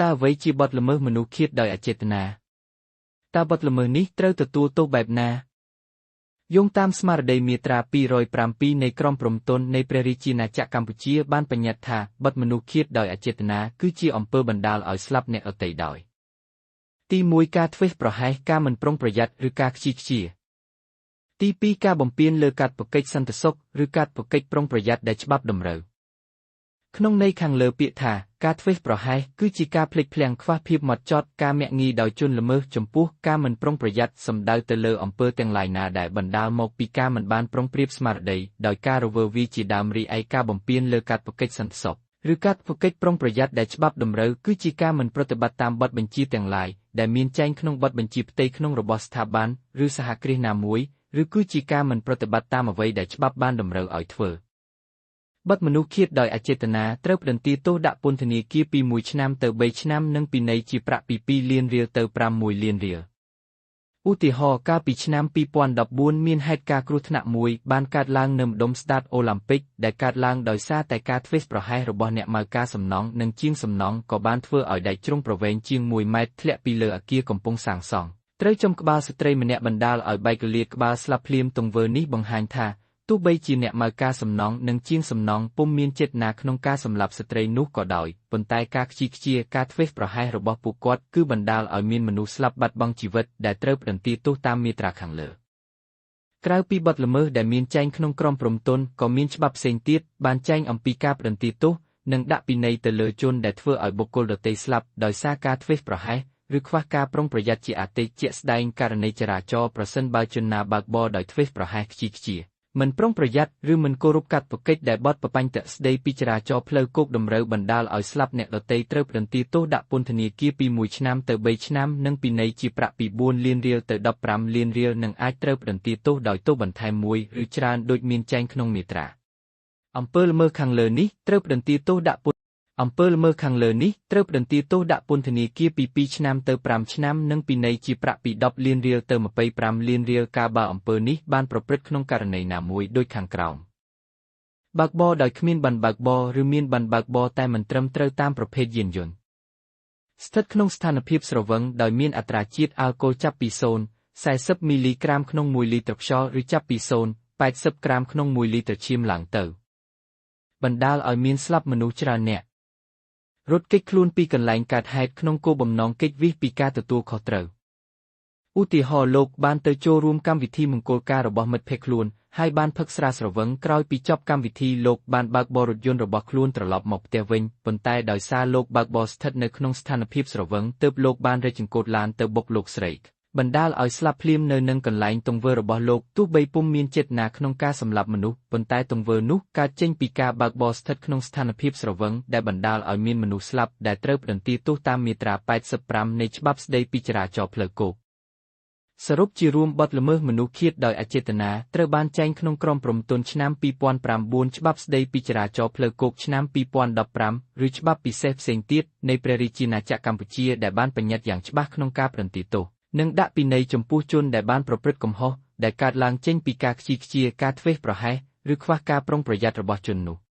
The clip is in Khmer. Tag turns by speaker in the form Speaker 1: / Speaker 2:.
Speaker 1: តើអ្វីជាបទល្មើសមនុស្សឃាតដោយអចេតនាតើបទល្មើសនេះត្រូវទទួលទោសបែបណាយោងតាមស្មារតីមាត្រា207នៃក្រមព្រហ្មទណ្ឌនៃព្រះរាជាណាចក្រកម្ពុជាបានបញ្ញត្តិថាបទមនុស្សឃាតដោយអចេតនាគឺជាអំពើបណ្ដាលឲ្យស្លាប់អ្នកដទៃដោយទី1ការធ្វេសប្រហែសការមិនប្រុងប្រយ័ត្នឬការខ្ជីខ្ជាទី2ការបំពានលើកាតព្វកិច្ចសន្តិសុខឬកាតព្វកិច្ចប្រុងប្រយ័ត្នដែលច្បាប់តម្រូវក្នុងន័យខាងលើពាក្យថាការធ្វេសប្រហែសគឺជាការភ្លេចភ្លាំងខ្វះភាពហ្មត់ចត់ការមាក់ងាយដោយជនល្មើសចំពោះការមិនប្រុងប្រយ័ត្នសំដៅទៅលើអំពើទាំងឡាយណាដែលបណ្ដាលមកពីការមិនបានប្រុងប្រៀបស្មារតីដោយការរវើវាយជាដើមរីឯការបំពានលើកាតព្វកិច្ចសន្តិសុខឬកាតព្វកិច្ចប្រុងប្រយ័ត្នដែលច្បាប់តម្រូវគឺជាការមិនប្រតិបត្តិតាមបទបញ្ជាទាំងឡាយដែលមានចែងក្នុងបទបញ្ជាផ្ទៃក្នុងរបស់ស្ថាប័នឬសហគ្រាសណាមួយឬគឺជាការមិនប្រតិបត្តិតាមអ្វីដែលច្បាប់បានតម្រូវឲ្យធ្វើបទមនុស្សឃាតដោយអចេតនាត្រូវផ្ដន្ទាទោសដាក់ពន្ធនាគារពី1ឆ្នាំទៅ3ឆ្នាំនិងពិន័យជាប្រាក់ពី2លានរៀលទៅ6លានរៀលឧទាហរណ៍កាលពីឆ្នាំ2014មានហេតុការណ៍គ្រោះថ្នាក់មួយបានកើតឡើងនៅម្ដុំស្តាតអូឡាំពិកដែលកើតឡើងដោយសារតែការធ្វេសប្រហែសរបស់អ្នកម៉ៅការសំណង់និងជាងសំណង់ក៏បានធ្វើឲ្យដែកជ្រុងប្រវែងជាង1ម៉ែត្រធ្លាក់ពីលើអគារកំពុងសាងសង់ត្រូវចំក្បាលស្ត្រីម្នាក់បណ្ដាលឲ្យបែករលាកក្បាលស្លាប់ភ្លាមទង្វើនេះបង្ហាញថាទោះបីជាអ្នកម៉ៅការសំណង់និងជាងសំណង់ពុំមានចេតនាក្នុងការសម្លាប់ស្ត្រីនោះក៏ដោយប៉ុន្តែការខ្ជីខ្ជាការធ្វេសប្រហែសរបស់ពួកគាត់គឺបណ្ដាលឲ្យមានមនុស្សស្លាប់បាត់បង់ជីវិតដែលត្រូវផ្ដន្ទាទោសតាមមាត្រាខាងលើក្រៅពីបទល្មើសដែលមានចែងក្នុងក្រមព្រហ្មទណ្ឌក៏មានច្បាប់ផ្សេងទៀតបានចែងអំពីការផ្ដន្ទាទោសនិងដាក់ពិន័យទៅលើជនដែលធ្វើឲ្យបុគ្គលដទៃស្លាប់ដោយសារការធ្វេសប្រហែសឬខ្វះការប្រុងប្រយ័ត្នជាអាទិជាក់ស្ដែងករណីចរាចរណ៍ប្រសិនបើជនណាបើកបរដោយធ្វេសប្រហែសខ្ជីខ្ជាមិនប្រុងប្រយ័ត្នឬមិនគោរពកាតព្វកិច្ចដែលបទប្បញ្ញត្តិស្ដីពីចរាចរណ៍ផ្លូវគោកតម្រូវបណ្ដាលឲ្យស្លាប់អ្នកដទៃត្រូវផ្ដន្ទាទោសដាក់ពន្ធនាគារពី1ឆ្នាំទៅ3ឆ្នាំនិងពិន័យជាប្រាក់ពី4លានរៀលទៅ15លានរៀលនិងអាចត្រូវផ្ដន្ទាទោសដោយទោសបន្ថែមមួយឬច្រើនដូចមានចែងក្នុងមាត្រាអំពើល្មើសខាងលើនេះត្រូវផ្ដន្ទាទោសដាក់អំពើល្មើសខាងលើនេះត្រូវផ្ដន្ទាទោសដាក់ពន្ធនាគារពី2ឆ្នាំទៅ5ឆ្នាំនិងពិន័យជាប្រាក់ពី10លានរៀលទៅ25លានរៀលកាលបើអំពើនេះបានប្រព្រឹត្តក្នុងករណីណាមួយដូចខាងក្រោមបើកបរដោយគ្មានប័ណ្ណបើកបរឬមានប័ណ្ណបើកបរតែមិនត្រឹមត្រូវតាមប្រភេទយានយន្តស្ថិតក្នុងស្ថានភាពស្រវឹងដោយមានអត្រាជាតិអាល់កុលចាប់ពី0.40មីលីក្រាមក្នុង1លីត្រខ្យល់ឬចាប់ពី0.80ក្រាមក្នុង1លីត្រឈាមឡើងទៅបណ្ដាលឲ្យមានស្លាប់មនុស្សច្រើនអ្នករត់គេចខ្លួនពីកន្លែងកើតហេតុក្នុងគោលបំណងគេចវេះពីការទទួលខុសត្រូវឧទាហរណ៍លោកបានទៅចូលរួមកម្មវិធីមង្គលការរបស់មិត្តភក្តិខ្លួនហើយបានផឹកស្រាស្រវឹងក្រោយពីចប់កម្មវិធីលោកបានបើកបររថយន្តរបស់ខ្លួនត្រឡប់មកផ្ទះវិញប៉ុន្តែដោយសារលោកបើកបរស្ថិតនៅក្នុងស្ថានភាពស្រវឹងទើបលោកបានរែកចង្កូតឡានទៅបុកលោកស្រីបណ្ដាលឲ្យស្លាប់ភ្លាមនៅនឹងកន្លែងទង្វើរបស់លោកទោះបីពុំមានចេតនាក្នុងការសម្លាប់មនុស្សប៉ុន្តែទង្វើនោះកើតចេញពីការបើកបរស្ថិតក្នុងស្ថានភាពស្រវឹងដែលបណ្ដាលឲ្យមានមនុស្សស្លាប់ដែលត្រូវផ្ដន្ទាទោសតាមមាត្រា85នៃច្បាប់ស្ដីពីចរាចរណ៍ផ្លូវគោកសរុបជារួមបទល្មើសមនុស្សឃាតដោយអចេតនាត្រូវបានចែងក្នុងក្រមព្រហ្មទណ្ឌឆ្នាំ2009ច្បាប់ស្ដីពីចរាចរណ៍ផ្លូវគោកឆ្នាំ2015ឬច្បាប់ពិសេសផ្សេងទៀតនៃព្រះរាជាណាចក្រកម្ពុជាដែលបានបញ្ញត្តិយ៉ាងច្បាស់ក្នុងការផ្ដន្ទាទោសនិងដាក់ពិន័យចំពោះជនដែលបានប្រព្រឹត្តកំហុសដែលកើតឡើងចេញពីការខ្ជីខ្ជាការធ្វេសប្រហែសឬខ្វះការប្រុងប្រយ័ត្នរបស់ជននោះ។